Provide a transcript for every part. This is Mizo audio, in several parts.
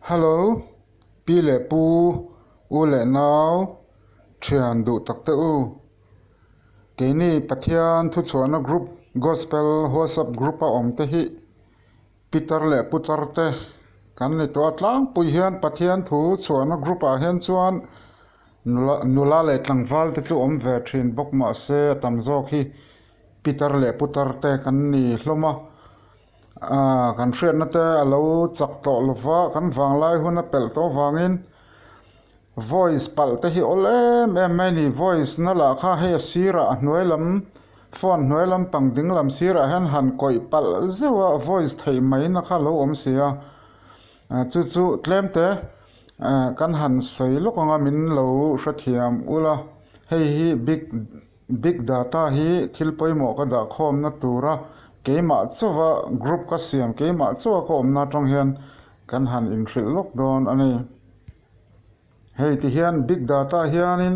Hello, pi leh pu, u leh nau, thian duh tak te u. Keini Pathian thuchhuahna group Gospel WhatsApp group a awm te hi Pitar leh putar te kan ni tawh a, tlangpui hian Pathian thu chhuahna group ah hian chuan nula nula leh tlangval te chu awm ve thin bawk mahse a tam zawk hi pitar leh putar te kan ni hlawm a, aaa kan hriatna te a lo chak tawh lova kan vanglai hun a pelh tawh avangin Voice palh te hi awl em em mai a ni. Voice na lah kha hei a sirah a hnuai lam phone hnuai lam pang ding lam sirah hian han kawih palh zeuh a voice theih mai na kha lo awm si a. Chu chu tlem te kan han sawi lawk ang a min lo hrethiam ula. Hei hi big big data hi thil pawimawh ka dah khawmna tura keimah chauha group ka siam keimah chauha ka awmna atang hian kan han inhrilh lawk dawn a ni. Hei ti hian big data hianin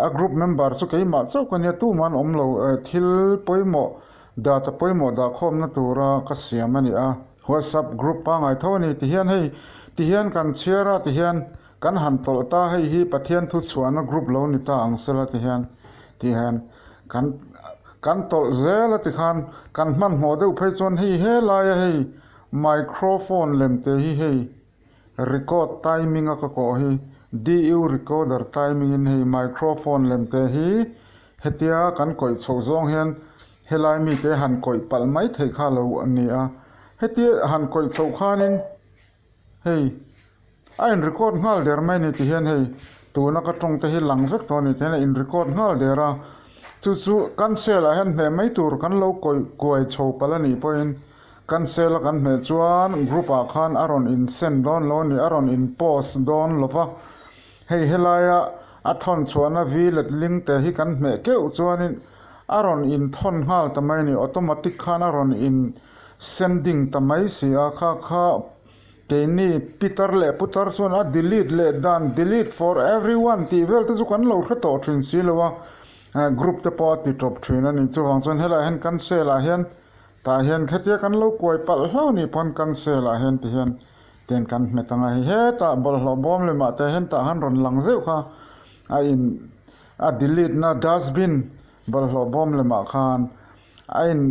a group member chu keimah chauh ka nia tuman awm lo thil pawimawh data pawimawh dah khawmna tura ka siam a ni a whatsapp group pangngai tho a ni ti hian hei ti hian kan chhiar a ti hian kan han tawlh ta hei hi Pathian thu chhuahna group lo ni ta ang sela ti hian ti hian kan kan tawlh zel a ti khan kan hmanhmawh deuh phei chuan hei helaia hei microphone lem te hi hei. Record timing a ka kawh hi DU recorder timing in hei microphone lem te hi hetia kan kawih chhoh zawng hian helai mite han kawih palh mai theih kha lo a ni a, hetia han kawih chhoh khanin hei a in record nghal der mai a ni ti hian hei tuna ka tawng te hi lang vek tawh a ni ti hian a in record nghal der a, chu chu cancel ah hian hmeh mai tur kan lo kawih kuai chho palh a nih pawhin. Cancel a kan hmeh chuan group ah khan a rawn in send dawn lo a ni, a rawn in post dawn lo va. Hei helaia a thawn chhuahna v let link te hi kan hmeh keuh chuanin a rawn in thawn nghal ta mai a ni, automatic khan a rawn in sending ta mai si a, kha kha keini pitar leh putar chuan a delete leh dan delete for everyone tih vel te chu kan lo hre tawh thin si lo a, group te pawh a ti tawp thin a ni. Chuvang chuan helaiah hian cancel ah hian Tah hian khatia kan lo kuai palh hlauh nih pawn cancel ah hian ti hian tian kan hmet ang a, hei hetah bawlhhlawh bawm lemah te hian tah han rawn lang zeuh kha a in a delete na dustbin bawlhhlawh bawm lemah khan a in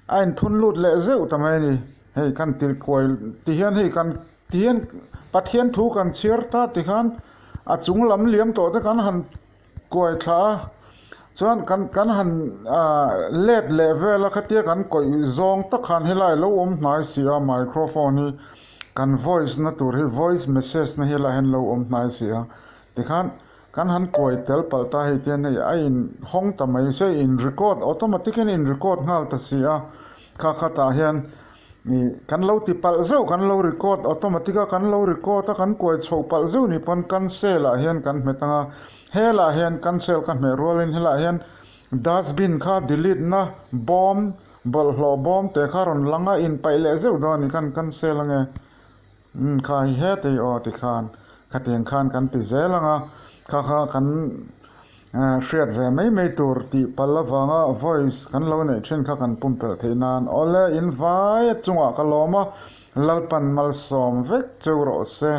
a in thun lut leh zeuh ta mai a ni, hei kan ti kuai ti hian hei kan ti hian Pathian thu kan chhiar ta ti khan a chung lam liam tawh te kan han. Kuai thla a, chuan kan kan han ah let leh vel a khatia kan kawih zawng tak khan helai lo awm hnai si a microphone hi kan voice na tur hi voice message na hi helai hian lo awm hnai si a tikhan kan han kuai tel palh ta hei tian hei a in hawng ta mai se in record automatic in in record nghal ta si a kha khatah hian. Ih kan lo ti palh zeuh kan lo record automatic a kan lo record a kan kuai chhoh palh zeuh ni pawn cancel ah hian kan hmet ang a helah hian cancel ka hmeh rualin helaiah hian dustbin kha delete na bawm bawlhhlawh bawm te kha rawn lang a inpaih leh zeuh dawn a ni khan cancel ange umm kha hi hetei aw tikhan khatiang khan kan ti zel ang a kha kha kan. Hriat ve mai mai tur tih palh avanga voice kan lo neih thin kha kan pumpelh theih nan awle in vai a chungah ka lawm a, Lalpan malsawm vek cheu rawh se.